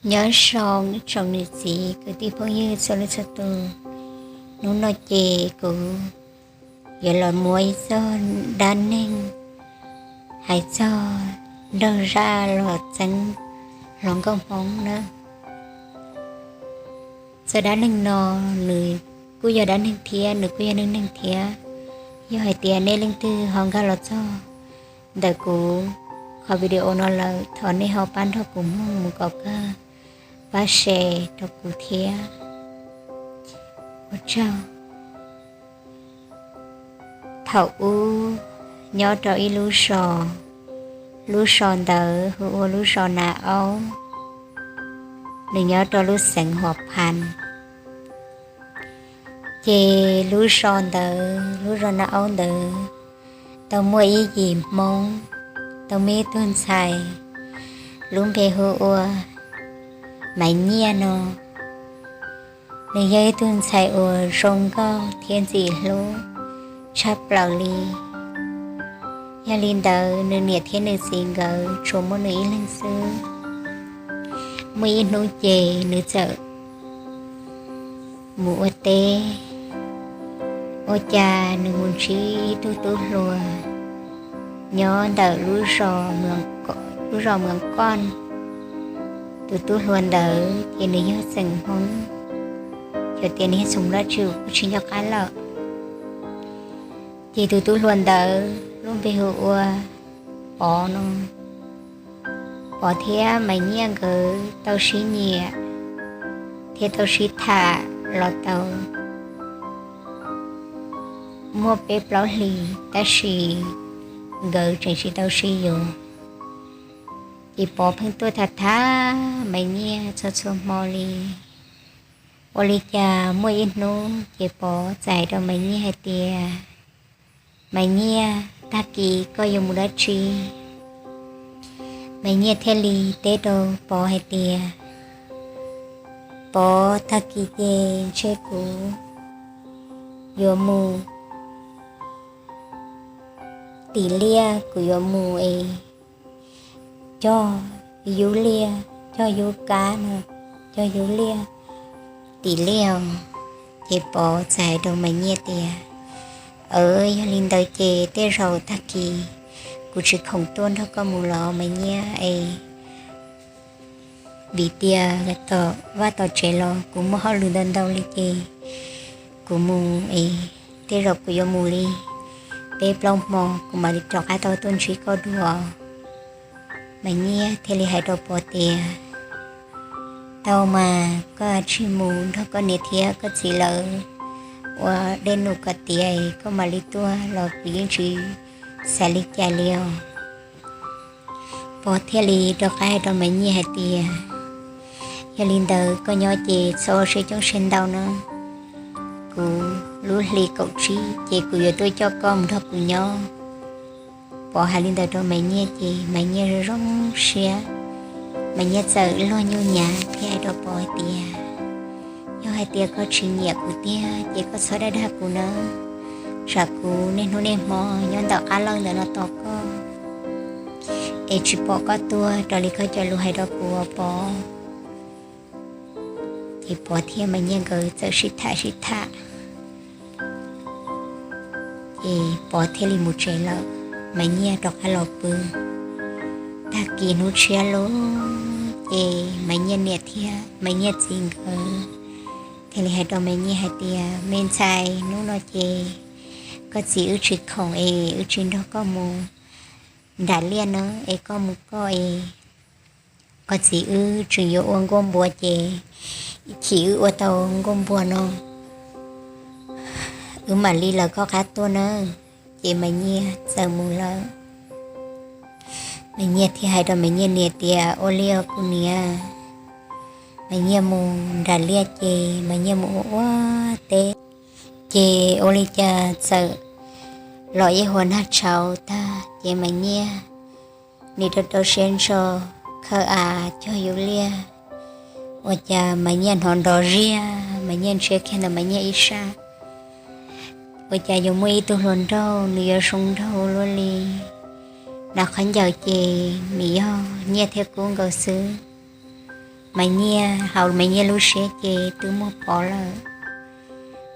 Nyob zoo ib tsoom niam txiv kwv tij phooj ywg txhua leej txhua tus, hnub no ces kuv yuav los muab ib txog dab neeg hais txog nraug zaj los txeeb hluas nkauj Hmoob na. Txoj dab neeg no nws kuj yog dab neeg thiab nws kuj yog neej neeg thiab. Yog hais tias nej leej twg ho nkag los txog ntawm kuv qhov video no lawm, thov nej ho pab nrog kuv mloog mus kom kawg, pab share rau kuv thiab. Ua tsaug. Thaum ub nyob rau ib lub zos, lub zos ntawd hu ua lub zos Nas Aub, nws nyob rau lub xeev Huam Phas. Ces lub zos ntawd, lub zos Nas Aub ntawd, tau muaj ib yim Hmoob, tau muaj ib tug ntxhais lub npe hu ua Maiv Nyiaj no. Nws yog ib tug ntxhais uas zoo nkauj thiab ntxim hlub tshaj plaws li. Yog li ntawd nws niam thiab nws txiv nkawd tsuas muaj nws ib leeg xwb. Muaj ib hnub ces nws txawm mus ua teb, ua cas nws mus ntsib ib tug tub hluas nyob ntawm lub zos Mws Koj. Tus tub hluas ntawd ces nws yog xeem Hmoob, yog tias nws yog xeem dab tsi kuj tsis nco qab lawm. Ces tus tub hluas ntawd lub npe hu ua Pov no. Pov thiab Maiv Nyiaj nkawd tau sib nyiam thiab tau sib tham los tau muaj peb plaub hlis, tab sis nkawd tseem tsis tau sib yuav. Ces Pov pheej tuaj tham tham Maiv Nyiaj txhua txhua hmo li. Ua li cas muaj ib hnub ces Pov txawm hais rau Maiv Nyiaj hais tias, Maiv Nyiaj, tag kis koj yuav mus dab tsi? Maiv Nyiaj thiaj li teb rau Pov hais tias, Pov, tag kis ces ntshe kuv yuav mus tim liaj, kuv yuav mus es cog yub liaj, cog yub kab no, cog yub liaj tim liaj os. Ces Pov txawm hais rau Maiv Nyiaj tias, Aws, yog li ntawd ces tej zaum tag kis kuv tsis khoom tuaj nrog koj mus los Maiv Nyiaj es, vim tias tom vaj tom tsev los kuv muaj hauj lwm ntau ntau li ces kuv mus es tej zaum kuv yuav mus li peb plaub hmo kuv mam li rov qab tau tuaj ntsib koj dua. Maiv Nyiaj thiaj li hais rau Pov tias, Tau mas, koj tsis mus nrog koj niam thiab koj txiv lawv ua dej num kom tiav, koj mam li tuaj los kuv yeej tsis xav li cas li os. Pov thiaj li rov qab hais rau Maiv Nyiaj hais tias, Yog li ntawd koj nyob ces txhob ua siab coob siab ntau na, kuv lub hli kaum tsib ces kuv yuav tuaj coj koj mus nrog kuv nyob. Pov hais li ntawd rau Maiv Nyiaj ces Maiv Nyiaj zoo zoo siab. Maiv Nyiaj txawm luag nyuj nyav thiab hais rau Pov hais tias, Yog hais tias koj tsis nyiam kuv tiag ces koj txhob dag dag kuv nawb, tsam kuv niaj hnub niaj hmo nyob ntawm qab lawj ntawm no tos koj es tsis pom koj tuag raws li koj cov lus hais rau kuv os Pov. Ces Pov thiab Maiv Nyiaj nkawd txawm sib tham sib tham, ces Pov thiaj li mus tsev lawm. Maiv Nyiaj rov qab los pw. Tag kis hnub tshiab lawm ces Maiv Nyiaj niam thiab Maiv Nyiaj txiv nkawd thiaj li hais rau Maiv Nyiaj hais tias, Me ntxhais, hnub no ces koj txiv wb tsis khoom es wb tsis nrog koj mus nram liaj na, es koj mus koj es, koj txiv wb tseem yuav ua nkuaj npua ces ib chim wb ua tau nkuaj npua no wb mam li lawv koj qab tuaj nawb. Ces Maiv Nyiaj txawm mus lawm. Maiv Nyiaj thiaj hais rau Maiv Nyiaj niam tias, Ua li os kuv niam. Maiv Nyiaj mus nram liaj ces Maiv Nyiaj mus ua ua teb, ces ua li cas txawm los ib huab nag tshauv tag ces Maiv Nyiaj nim rau rau siab ntso khaws av cog yub liaj. Ua cas Maiv Nyiaj hnov nrov ziag, Maiv Nyiaj ntsia kiag ntawm Maiv Nyiaj ib sab, ua cas yuav muaj ib tug hluas nraug, nws yuav zoo nraug luaj li. Nws qhov ncauj ces nws yog Nyiaj thiab Kub nkawd xwb. Maiv Nyiaj hauv Maiv Nyiaj lub siab ces twb muaj Pov lawm.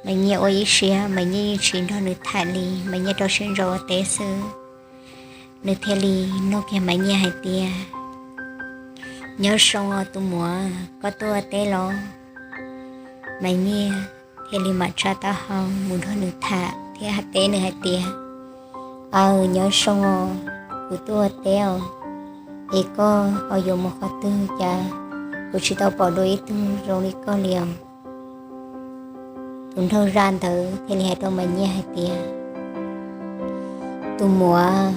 Maiv Nyiaj ua ib siab Maiv Nyiaj yeej tsis nrog nws tham li, Maiv Nyiaj rau siab ntso ua teb xwb. Nws thiaj li nug kiag Maiv Nyiaj hais tias, Nyob zoo os tus muam, koj tuaj ua teb los? Maiv Nyiaj thiaj li mam tsa taub hau mus nrog nws tham thiab teb nws hais tias, Aws, nyob zoo os, kuv tuaj ua teb os, es koj ho yuav mus qhov twg cas kuv tsis tau pom dua ib tug zoo li koj li os? Tus nraug zaj ntawd thiaj li hais rau Maiv Nyiaj hais tias, Tus muam,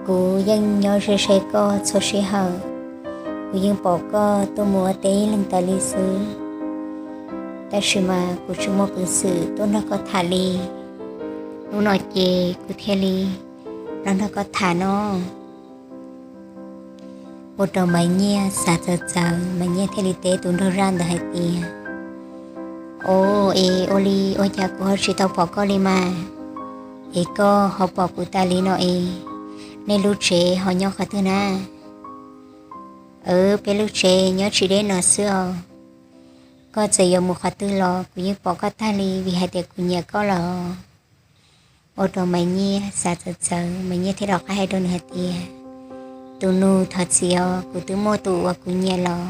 kuv yeej nyob ze ze koj txhua sij hawm, kuv yeej pom koj tuaj mus ua teb ib leeg tas li xwb, tab sis mas kuv tsis muaj peev xwm tuaj nrog koj tham li. Hnub no ces kuv thiaj li los nrog koj tham no. Ua rau Maiv Nyiaj xav txawv txawv, Maiv Nyiaj thiaj li teb tus nraug zaj ntawd hais tias, Os, es ua li ua cas kuv ho tsis tau pom koj li mas, es koj ho pom kuv tas li no es, nej lub tsev ho nyob qhov twg na? Aws, peb lub tsev nyob tsis deb no xwb os. Koj txawm yuav mus qhov twg los kuv yeej pom koj tag li vim hais tias kuv nyiam koj lawm. Ua rau Maiv Nyiaj xav txawv txawv, Maiv Nyiaj thiaj rov qab hais rau nws hais tias, Tus nus, thov txim os, kuv twb muaj tus uas kuv nyiam los.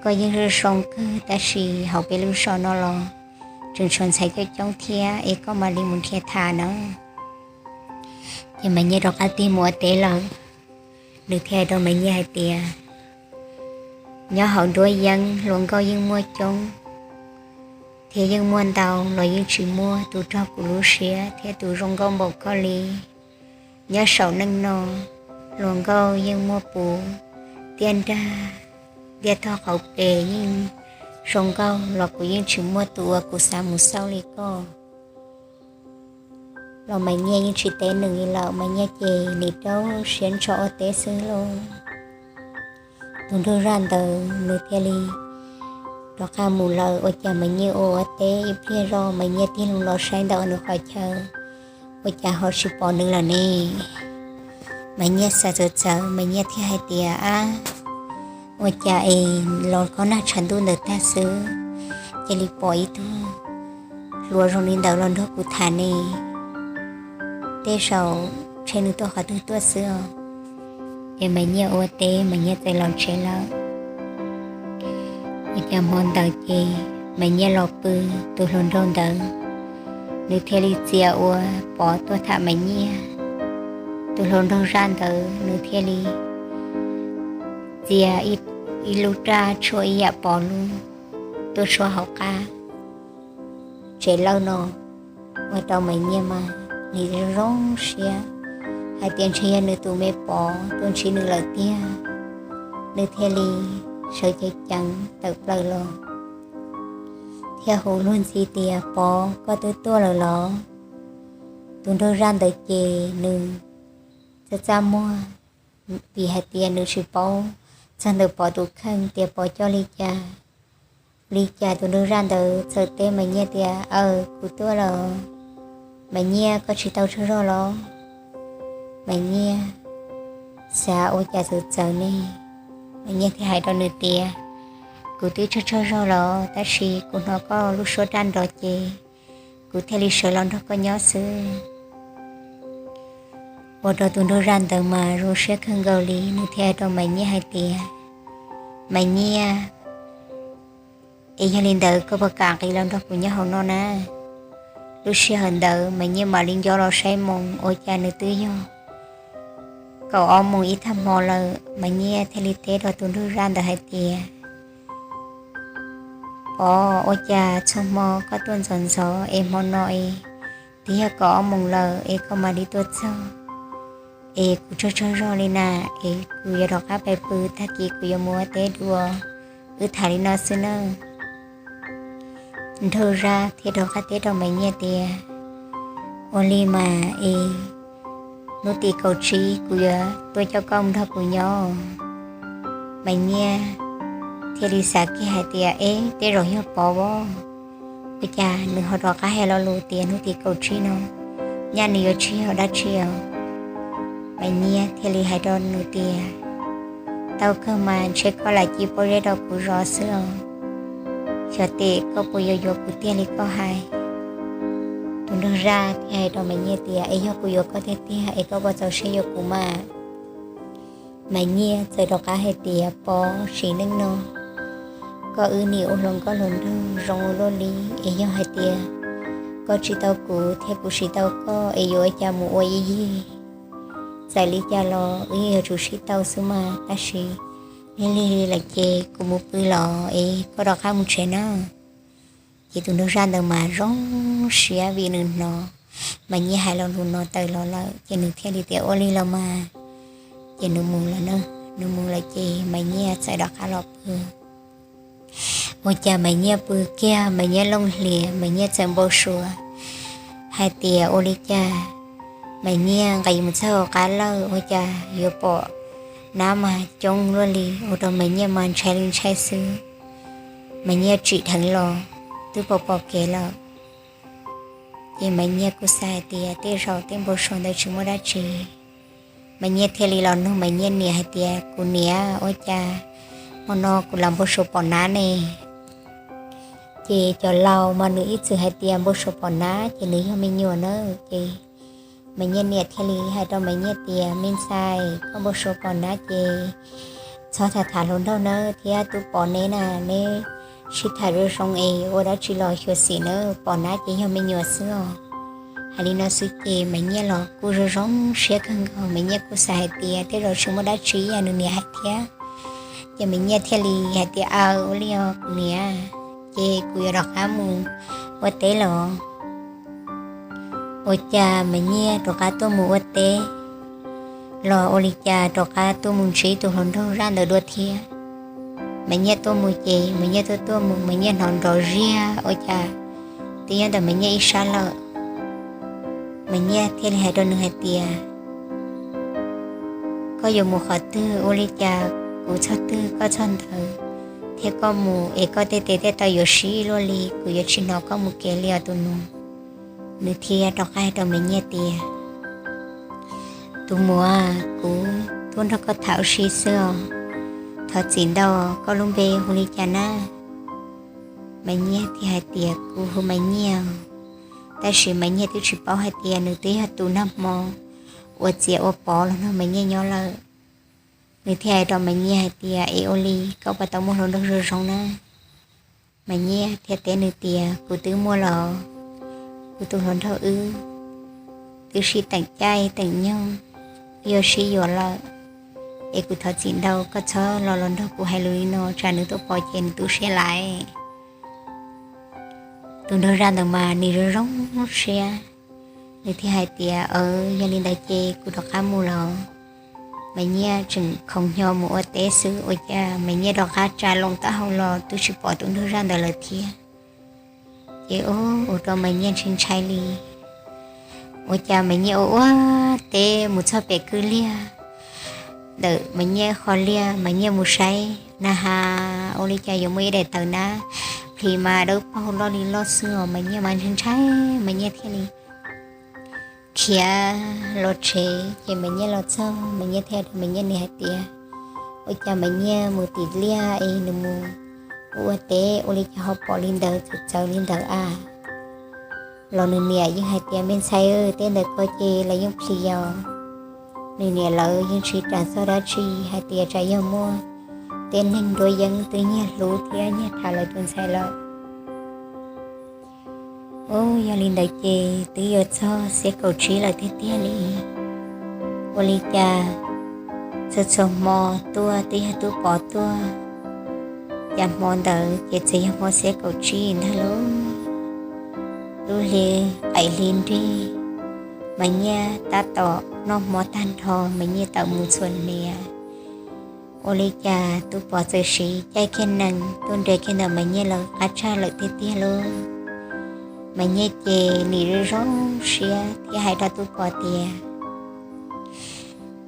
Koj yeej zoo zoo kawg tab sis hauv peb lub zos no los tseem tshuav ntxhais coob coob thiab es koj mam li mus nrhiav tham na. Ces Maiv Nyiaj rov qab tig mus ua teb lawm. Nws thiaj hais rau Maiv Nyiaj hais tias, Nyob hauv nruab yeeb hluas nkauj yeej muaj coob thiab yeej muaj ntau los yeej tsis muaj tus raug kuv lub siab thiab tus zoo nkauj npaum koj li. Nyob saum neej no, hluas nkauj yeej muaj puv, tiaj nrag, tiaj tog qauv pes yeej zoo nkauj los kuv yeej tsis muaj tus uas kuv xav mus xauj li koj. Los Maiv Nyiaj yeej tsis teb nws li lawm, Maiv Nyiaj ces nim rau siab ntso ua teb xwb lauj. Tus nraug zaj ntawd nws thiaj li rov qab mus lawm. Ua cas Maiv Nyiaj ua ua teb ib pliag zog, Maiv Nyiaj tig loo los saib ntawm nws qhov chaw, ua cas ho tsis pom nws lawm ne? Maiv Nyiaj xav txawv txawv, Maiv Nyiaj thiaj hais tias, Ab, ua cas es los khob nag tshav ntuj ntawd tag xwb, cia li pom ib tug hluas zoo li ntawd los nrog kuv tham ne? Tej zaum ntshe nws tuaj qhov twg tuaj xwb os. Ces Maiv Nyiaj ua teb, Maiv Nyiaj txawm los tsev lawm. Ua cas hmo ntawd ces Maiv Nyiaj los pw, tus hluas nraug ntawd nws thiaj li txia ua Pov tuaj tham Maiv Nyiaj. Tus hluas nraug zaj ntawd nws thiaj li txia ib lub raj tshuaj ib yam Pov lub tuaj tshuab hauv qab tsev lawj no. Ua rau Maiv Nyiaj mas nws zoo zoo siab hais tias ntshe yog nws tus me Pov tuaj ntsib nws lawm tiag. Nws thiaj li sawv ceev ceev tawm plaws los thiab hu luag ntxhi tias, Pov, koj twb tuaj lawm los? Tus nraug zaj ntawd ces nws txaj txaj muag vim hais tias nws tsis paub txog ntawm Pov tus kheej tias Pov coj li cas. Li cas tus nraug zaj ntawd txawm teb Maiv Nyiaj tias, Aws, kuv tuaj lawm. Maiv Nyiaj, koj tsis tau tsaug zog los? Maiv Nyiaj xav ua cas txawv txawv ne, Maiv Nyiaj thiaj hais rau nws tias, Kuv twb tsaug tsaug zog los tab sis kuv hnov koj lub suab raj nrov ces kuv thiaj li sawv los nrog koj nyob xwb. Ua rau tus nraug zaj ntawd mas zoo siab kawg nkaus li, nws thiaj hais rau Maiv Nyiaj hais tias, Maiv Nyiaj, es yog li ntawd koj puas kam nqis los nrog kuv nyob hauv no na? Lub sij hawm ntawd Maiv Nyiaj mam li nco los saib moo, ua cas nws twb yog kaum ob moos ib tag hmo lawm. Maiv Nyiaj thiaj li teb rau tus nraug zaj ntawd hais tias, Pov, ua cas txhua hmo koj tuaj ntxov ntxov es hmo no es twb yog kaum ob moos lawm es koj mam li tuaj txog, es kuv tsaug tsaug zog li na, es kuv yuav rov qab pais pw, tag kis kuv yuav mus ua teb dua, wb tham li no xwb nawb. Nraug zaj thiaj rov qab teb rau Maiv Nyiaj tias, Ua li mas es hnub tim kaum tsib kuv yuav tuaj coj koj mus nrog kuv nyob. Maiv Nyiaj thiaj li xav kiag hais tias, Eb, tej zaum yog Pov os, ua cas nws ho rov qab hais lo lus tias hnub tim kaum tsib no, nyaj nws yuav tsis yog dab tsi os. Maiv Nyiaj thiaj li hais rau nws tias, Tau kawg mas, ntshe koj lam cia pob zeb rau kuv zov xwb os. Xyov tes koj puas yuav yuav kuv tiag li koj hais. Tus nraug zaj thiaj hais rau Maiv Nyiaj tias, Es yog kuv yuav koj tiag tiag es koj puas txaus siab yuav kuv mas? Maiv Nyiaj txawm rov qab hais tias, Pov, sim neej no koj wb nim ua hluas nkauj hluas nraug zoo ua luaj li, es yog hais tias koj tsis tau kuv thiab kuv tsis tau koj es yuav ua cas mus ua ib yig? Txawm li cas los wb yeej yuav tsum sib tau xwb mas, tab sis lig lig lawm ces kuv mus pw los es koj rov qab mus tsev na. Ces tus nraug zaj ntawd mas zoo siab vim nws hnov Maiv Nyiaj hais lo lus no tawm los lawm ces nws thiaj li tias, Ua li los mas. Ces nws mus lawm na. Nws mus lawm ces Maiv Nyiaj txawm rov qab los pw. Ua cas Maiv Nyiaj pw kiag Maiv Nyiaj looj hlias, Maiv Nyiaj txawm npau suav hais tias, Ua li cas Maiv Nyiaj nqis mus txog hauv qab lawj ua cas yuav pom nab mas coob luaj li, ua rau Maiv Nyiaj mas ntshai li ntshai xwb. Maiv Nyiaj tsim dheev los twb pom pom kev lawm. Ces Maiv Nyiaj kuj xav hais tias tej zaum tej npau suav ntawd tsis muaj dab tsi. Maiv Nyiaj thiaj li los nug Maiv Nyiaj niam hais tias, Kuv niam, ua cas hmo no kuv lam npau suav pom nab ne? Ces cov laus mas nws ib txwm hais tias npau suav pom nab ces nws yog me nyuam na. Ces Maiv Nyiaj niam thiaj li hais rau Maiv Nyiaj tias, Me ntxhais, koj npau suav pom nab ces txhob tham tham hluas nraug nawb, thiab tus Pov neb na, neb sib tham zoo zoo es ua dab tsi los xyuam xim nawb, pom nab ces yog me nyuam xwb os. Hais li no xwb ces Maiv Nyiaj los kuj zoo zoo siab kawg nkaus, Maiv Nyiaj kuj xav hais tias tej zaum tsis muaj dab tsi yam nws niam hais thiab. Ces Maiv Nyiaj thiaj li hais tias, Aw, ua li os kuv niam, ces kuv yuav rov qab mus ua teb los. Ua cas Maiv Nyiaj rov qab tuaj mus ua teb los ua li cas rov qab tuaj mus ntsib tus hluas nraug zaj ntawd dua thiab. Maiv Nyiaj tuaj mus ces Maiv Nyiaj tuaj tuaj mus, Maiv Nyiaj hnov nrov ziag ua cas twb nyob ntawm Maiv Nyiaj ib sab lawm. Maiv Nyiaj thiaj li hais rau nws hais tias, Koj yuav mus qhov twg? Ua li cas kuv txog twg koj txog ntawd, thiab koj mus es koj tej tes tej taw yuav sib luaj li, kuv yuav tsis hnov koj mus kev li os tus nus. Nws thiaj rov qab hais rau Maiv Nyiaj tias, Tus muam, kuv tuaj nrog koj tham ua si xwb os. Thov txim ntau, koj lub npe hu li cas na? Maiv Nyiaj thiaj hais tias, Kuv hu Maiv Nyiaj. Tab sis Maiv Nyiaj twb tsis paub hais tias nws twb yog tus nag hmo uas txiav ua Pov los nrog Maiv Nyiaj nyob lawm. Nws thiaj hais rau Maiv Nyiaj hais tias, Es ua li koj puas tau muaj hluas nraug zoo zoo na? Maiv Nyiaj thiaj teb nws tias, Kuv twb muaj los, kuv tus hluas nraug wb twb sib teem caij teem nyoog, wb yuav sib yuav lawm. Es kuv thov txim ntau, koj txhob los los nrog kuv hais lus li no, tsam nws tuaj pom ces nws tu siab lawm. Tus nraug zaj ntawd mas nws zoo zoo siab, nws thiaj hais tias, Aw, yog li ntawd ces kuv rov qab mus los. Maiv Nyiaj tseem khoov hnyo mus ua teb xwb, ua cas Maiv Nyiaj rov qab tsa loo taub hau los twb tsis pom tus nraug zaj ntawd lawm thiab. Ces ua rau Maiv Nyiaj ntshai ntshai li. Ua cas Maiv Nyiaj ua ua teb mus txog pem kwj liaj, ntawm Maiv Nyiaj qhov liaj, Maiv Nyiaj mus saib na has, ua li cas yuav muaj ib daim tawv nab plis mas dawb paug loj li loj xwb os. Maiv Nyiaj mas ntshai ntshai, Maiv Nyiaj thiaj li khiav los tsev. Ces Maiv Nyiaj los txog, Maiv Nyiaj thiaj rau Maiv Nyiaj niam hais tias, Ua cas Maiv Nyiaj mus tim liaj es nws mus ua ua teb ua li cas ho pom li ntawd txawv txawv li ntawd a? Los nws niam yeej hais tias, Me ntxhais, tej ntawd ko ces lawv yeej plis os. Nws niam lawv yeej tsis ras txog dab tsi, hais tias tsam yog muaj tej neeg nruab yeeb twb nyiag hlub thiab nyiag tham lawv tus ntxhais lawm. Ub, yog li ntawd ces twb yuav txog xiab kaum tsib lawm tiag tiag li. Ua li cas txhua txhua hmo tuaj twb yog tub Pov tuaj, cas hmo ntawd ces txawm yog hmo xiab kaum tsib ntag lauj. Lub hli qaim hli nrig, Maiv Nyiaj tab tom noj hmo tag nrho, Maiv Nyiaj tawm mus txhuam hniav. Ua li cas tub Pov txawm siv caij kiag nees tuaj nres kiag ntawm Maiv Nyiaj lawv qab tshaj lawm tiag tiag lauj. Maiv Nyiaj ces nim zoo zoo siab thiab hais rau tub Pov tias,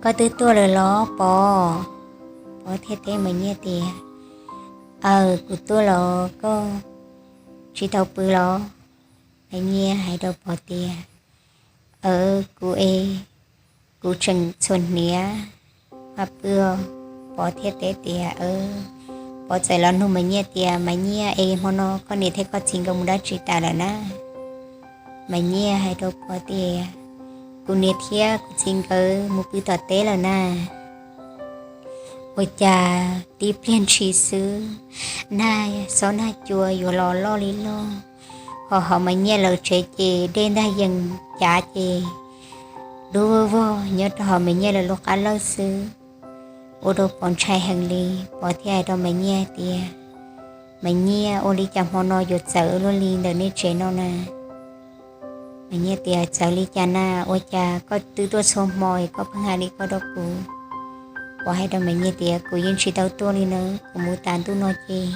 Koj twb tuaj lawm los Pov? Pov thiaj teb Maiv Nyiaj tias, Aws, kuv tuaj los, koj tsis tau pw los? Maiv Nyiaj hais rau Pov tias, Aws, kuv es, kuv tseem txhuam hniav, mam pw os. Pov thiaj teb tias, Pov txawm los nug Maiv Nyiaj tias, Maiv Nyiaj, es hmo no koj niam thiab koj txiv nkawd mus dab tsi tas lawm na? Maiv Nyiaj hais rau Pov tias, Kuv niam thiab kuv txiv nkawd mus pw tom teb lawm na. Ua cas tib pliag ntshis xwb, nag xob nag cua yuav los loj li loj, ho hauv Maiv Nyiaj lawv tsev ces dej ntag yees cav ces dub vog nyob rau hauv Maiv Nyiaj lawv lub qab lawj xwb. Ua rau Pov ntshai heev li. Pov thiaj hais rau Maiv Nyiaj tias, Maiv Nyiaj, ua li cas hmo no yuav txawv luaj li ntawm nej tsev no na? Maiv Nyiaj tias, Txawv li cas na, ua cas koj twb tuaj txhua hmo es koj pheej hais li ko rau kuv? Pov hais rau Maiv Nyiaj tias, Kuv yeej tsis tau tuaj li na, kuv mus tas ntuj no ces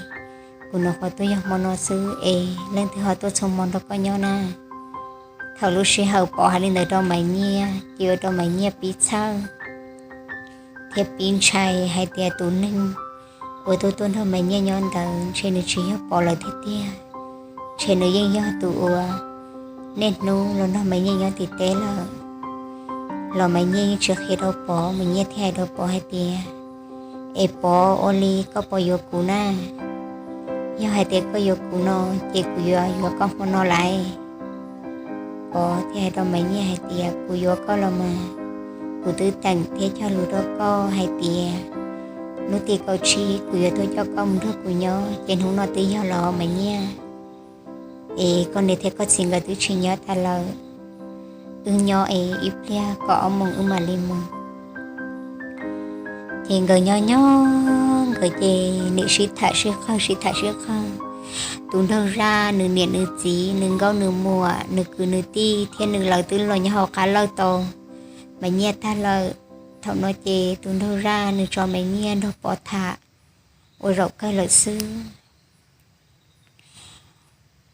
kuv nyuam qhuav tuaj yog hmo no xwb es leej twg ho tuaj txhua hmo nrog koj nyob na? Thaum lub sij hawm Pov hais li ntawd rau Maiv Nyiaj ces ua rau Maiv Nyiaj pib txhawj thiab pib ntshai hais tias tus neeg uas tuaj tuaj nrog Maiv Nyiaj nyob ntawd ntshe nws tsis yog Pov lawm tiag tiag, ntshe nws yeej yog tus uas niaj hnub los nrog Maiv Nyiaj nyob tim teb lawm. Los Maiv Nyiaj yeej tsis qhia rau Pov. Maiv Nyiaj thiaj hais rau Pov hais tias, Es Pov, ua li koj puas yuav kuv na? Yog hais tias koj yuav kuv no ces kuv yuav yuav koj hmo no lawm. Pov thiaj hais rau Maiv Nyiaj hais tias, Kuv yuav koj los mas, kuv twb teem thiab cog lus rau koj hais tias hnub tim kaum tsib kuv yuav tuaj coj koj mus nrog kuv nyob, ces hnub no twb yog los Maiv Nyiaj, es koj niam thiab koj txiv nkawd twb tsis nyob tas lawm, wb nyob es ib pliag kaum ob moos wb mam li mus. Ces nkawd nyob nyob nkawd ces nim sib tham sib qawg sib tham sib qawg. Tus nraug zaj nws niam nws txiv, nws nkauj nws muam, nws kwv nws tij thiab nws lawv twb los nyob hauv qab lawj tau Maiv Nyiaj tag lawm. Thaum no ces tus nraug zaj nws tso Maiv Nyiaj nrog Pov tham ua zaum kawg lawm xwb.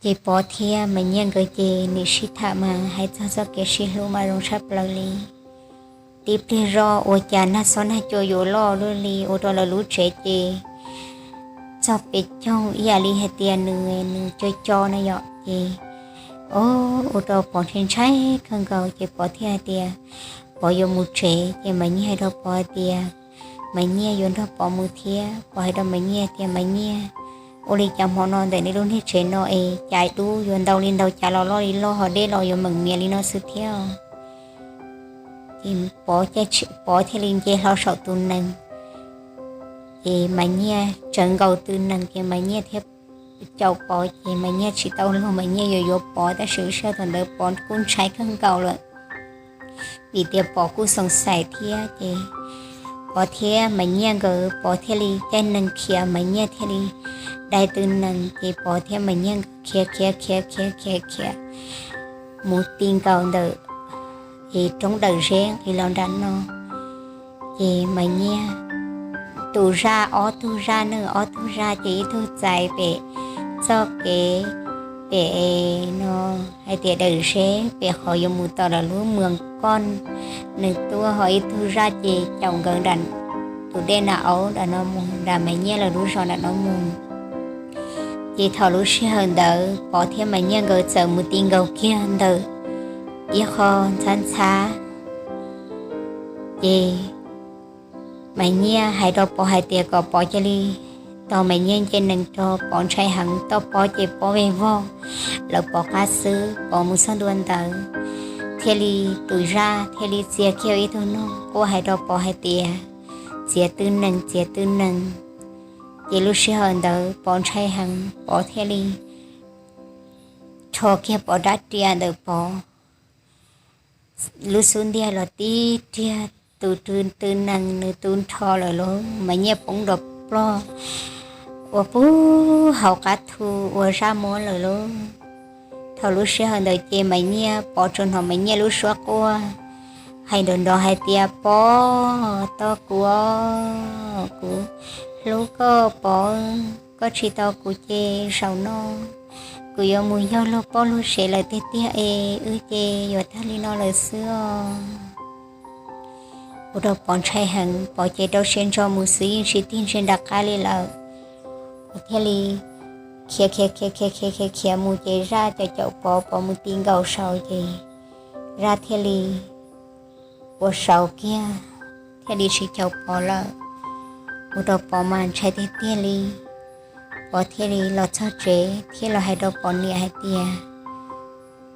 Ces Pov thiab Maiv Nyiaj nkawd ces nim sib tham mas hais txog txoj kev sib hlub mas zoo tshaj plaws li. Tib pliag zoj ua cas nag xob nag cua yuav loj luaj li ua rau lawv lub tsev ces txog pes caug ib yam li hais tias nws, nws co co na yom. Ces o, ua rau Pov ntshai ntshai kawg nkaus ces Pov thiaj hais tias Pov yuav mus tsev. Ces Maiv Nyiaj hais rau Pov hais tias, Maiv Nyiaj yuav nrog Pov mus thiab. Pov hais rau Maiv Nyiaj tias, Maiv Nyiaj, ua li cas hmo no ntawm nej lub niag tsev no es cas dub yuav ntau li ntau, cas los loj li loj, ho dej los yuav meem mias li no xwb thiab? Ces Pov thiaj li nce hlo saum tus nees, ces Maiv Nyiaj tsawv nkaus tus nees ces Maiv Nyiaj thiaj caum Pov. Ces Maiv Nyiaj tsis tau luag, Maiv Nyiaj yuav yuav Pov tab sis lub sij hawm thaum ntawd Pov kuj ntshai kawg nkaus lawm, vim tias Pov kuj xoom xaim thiab. Ces Pov thiab Maiv Nyiaj nkawd, Pov thiaj li caij nees khiav, Maiv Nyiaj thiaj li dai tus nees, ces Pov thiab Maiv Nyiaj nkawd khiav khiav khiav khiav khiav khiav mus ti nkaus ntawm roob Dawm Zeb nqis los nram no. Ces Maiv Nyiaj tus zaj, ob tug zaj ne, ob tug zaj ces ib tug txais pem txoj kev pem no hais tias Dawm Zeb pem qhov yuav mus tom lawv lub moos koj nws tuaj, ho ib tug zaj ces caum nkawd nram tus dej Nas Aub nram no mus, nram Maiv Nyiaj lawv lub zos nram no mus. Ces thaum lub sij hawm ntawd Pov thiab Maiv Nyiaj nkawd txawm mus ti nkaus kiag ntawm ib qho ntxhab ntxhab. Ces Maiv Nyiaj hais rau Pov hais tias kom Pov cia li tos Maiv Nyiaj nce nees rau, Pov ntshai heev, toj pob ces pob veg vog lawv Pov qab xwb. Pov mus txog ntua ntawd, thiaj li tus zaj thiaj li txia kiag ib tug noog quaj hais rau Pov hais tias, Txiav tus nees, txiav tus nees. Ces lub sij hawm ntawd Pov ntshai heev, Pov thiaj li rho kiag Pov rab riam ntawm Pov lub xub ntiag los tib riag, tus tus nees nws tu nrho lawm lauj, Maiv Nyiaj poob nrov plog ua puag hauv qab thu ua zaj muab lawm lauj. Thaum lub sij hawm ntawd ces Maiv Nyiaj, Pov tsuas hnov Maiv Nyiaj lub suab quaj hais nrov nrov hais tias, Pov, tos kuv os, kuv hlub koj Pov, koj tsis tos kuv ces zaum no kuv yuav mus yog luag poj luag sev lawm tiag tiag es wb ces yuav tag li no lawm xwb os. Ua rau Pov ntshai heev, Pov ces rau siab ntso mus xwb yeej tsis tig ntsia nram qab li lawm. Pov thiaj li khiav khiav khiav khiav khiav khiav mus ces zaj caum caum Pov, Pov mus ti nkaus saud ces zaj thiaj li ua saud kiag, thiaj li tsis caum Pov lawm. ua rau Pov mas ntshai tiag tiag li. Pov thiaj li los txog tsev thiab los hais rau Pov niam hais tias,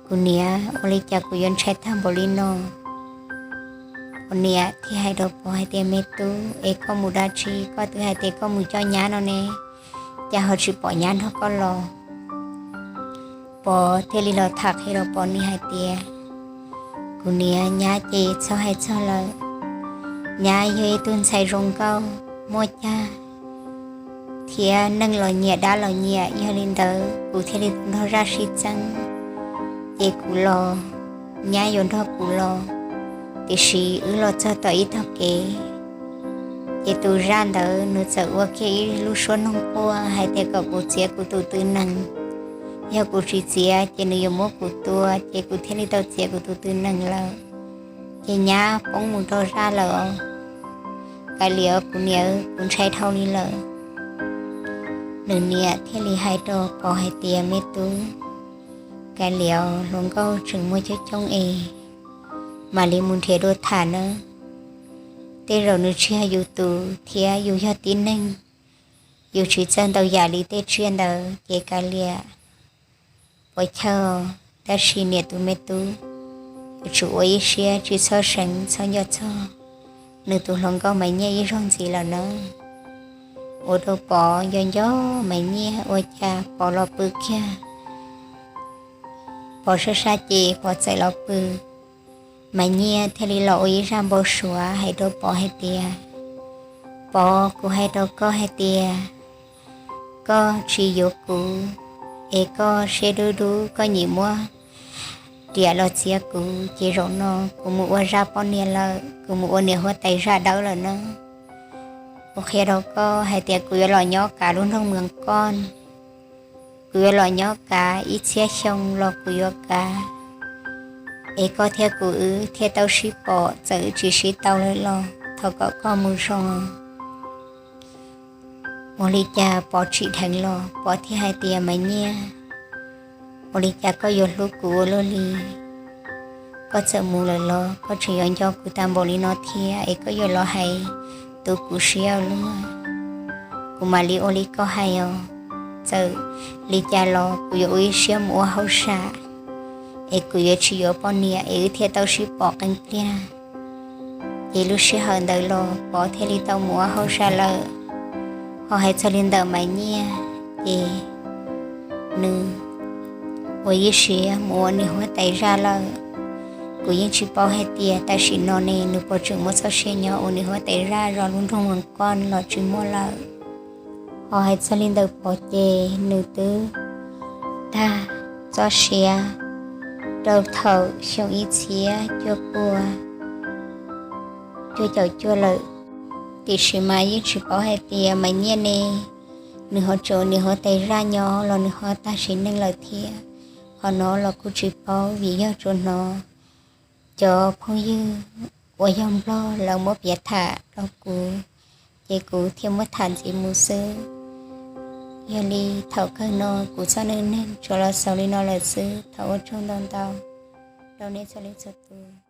kuv niam, ua li cas kuv yuav ntshai tag npaum li no? Pov niam thiaj hais rau Pov hais tias, me tub, es koj mus dab tsi? Koj twb hais tias koj mus coj nyab no ne, cas ho tsis pom nyab nrog koj los? Pov thiaj li los tham qhia rau Pov niam hais tias, kuv niam, nyab ces txhob hais txog lawm. Nyab yog ib tug ntxhais zoo nkauj, muaj cag, thiab neeg los nyiam dab los nyiam. Yog li ntawd kuv thiaj li nrog zaj sib txeeb, ces kuv los, nyab yuav nrog kuv los. Tiam sis wb los txog tom ib tog kev, ces tus zaj ntawd nws txawm ua kiag ib lub suab noog quaj hais tias kom kuv txiav kuv tus tw nees. Yog kuv tsis txiav ces nws yuav muab kuv tua, ces kuv thiaj li tau txiav kuv tus tw nees lawm. Ces nyab poob mus rau zaj lawm os. Kav liam os kuv niam, kuv ntshai dhau li lawm. Nws niam thiaj li hais rau Pov hais tias, me tub, kav liam os, hluas nkauj tseem muaj coob coob es mam li mus nrhiav dua tham nawb. Tej zaum nws tsis yog yus tus thiab yus yog tib neeg, yus tsis txawj ntau yam li tej tsiaj ntawd ces kav liam, puas chawj. Tab sis niam tus me tub, yuav tsum ua ib siab tsis txhob seev txhob nco txog nws tus hluas nkauj Maiv Nyiaj ib zaug ntxiv lawm nawb. Ua rau Pov nco nco Maiv Nyiaj ua cas Pov los pw kiag. Pov sab sab ces Pov txawm los pw. Maiv Nyiaj thiaj li los ua ib zaj npau suav hais rau Pov hais tias, Pov, kuv hais rau koj hais tias koj tsis yuav kuv, es koj siab dub dub, koj nyiam muab riam los txiav kuv, ces zaum no kuv mus ua zaj poj niam lawm, kuv mus ua niam huab tais zaj dawb lawm na. Kuv qhia rau koj hais tias kuv yuav los nyob kav lub nroog Mees Koj, kuv yuav los nyob kav ib txhiab xyoo los kuv yuav kav, es koj thiab kuv wb thiaj tau sib pom, txawm tsis sib tau lawm los thov kom koj mus zoo. Ua li cas Pov tsim dheev los Pov thiaj hais tias, Maiv Nyiaj, ua li cas koj yuav hlub kuv ua luaj li? Koj txawm mus lawm los koj tseem yuav nco kuv tag npaum li no thiab, es koj yuav los hais tu kuv siab ua luaj. Kuv mam li ua li koj hais os. Txawm li cas los kuv yuav ua ib siab mus ua hauj sam, es kuv yuav tsis yuav poj niam, es wb thiaj tau sib pom qee pliag. Ces lub sij hawm ntawd los Pov thiaj li tau mus ua hauj sam lawm. Ho hais txog li ntawm Maiv Nyiaj, ces nws ua ib siab mus ua niam huab tais zaj lawm. Kuv yeej tsis paub hais tias tam sim no ne nws puas tseem muaj txoj sia nyob ua niam huab tais zaj zos lub nroog Mees Koj los tsis muaj lawm. Ho hais txog li ntawm Pov ces nws twb tag txoj sia rau thaum xyoo ib txhiab cuaj pua cuaj caum cuaj lawm. Tiam sis mas yeej tsis paub hais tias Maiv Nyiaj ne, nws ho tseem ua niam huab tais zaj nyob los nws ho tag sim neej lawm thiab. Qhov no los kuj tsis paub vim yog tsuas hnov cov phooj ywg uas yog Nplog lawv muab piav tham rau kuv, ces kuv thiaj muab tham ntxiv mus xwb. Yog li thaum kawg no kuv txoj neej neeg tsuas los xaus li no lawm xwb. Thov ua tsaug ntau ntau rau nej txhua leej txhua tus.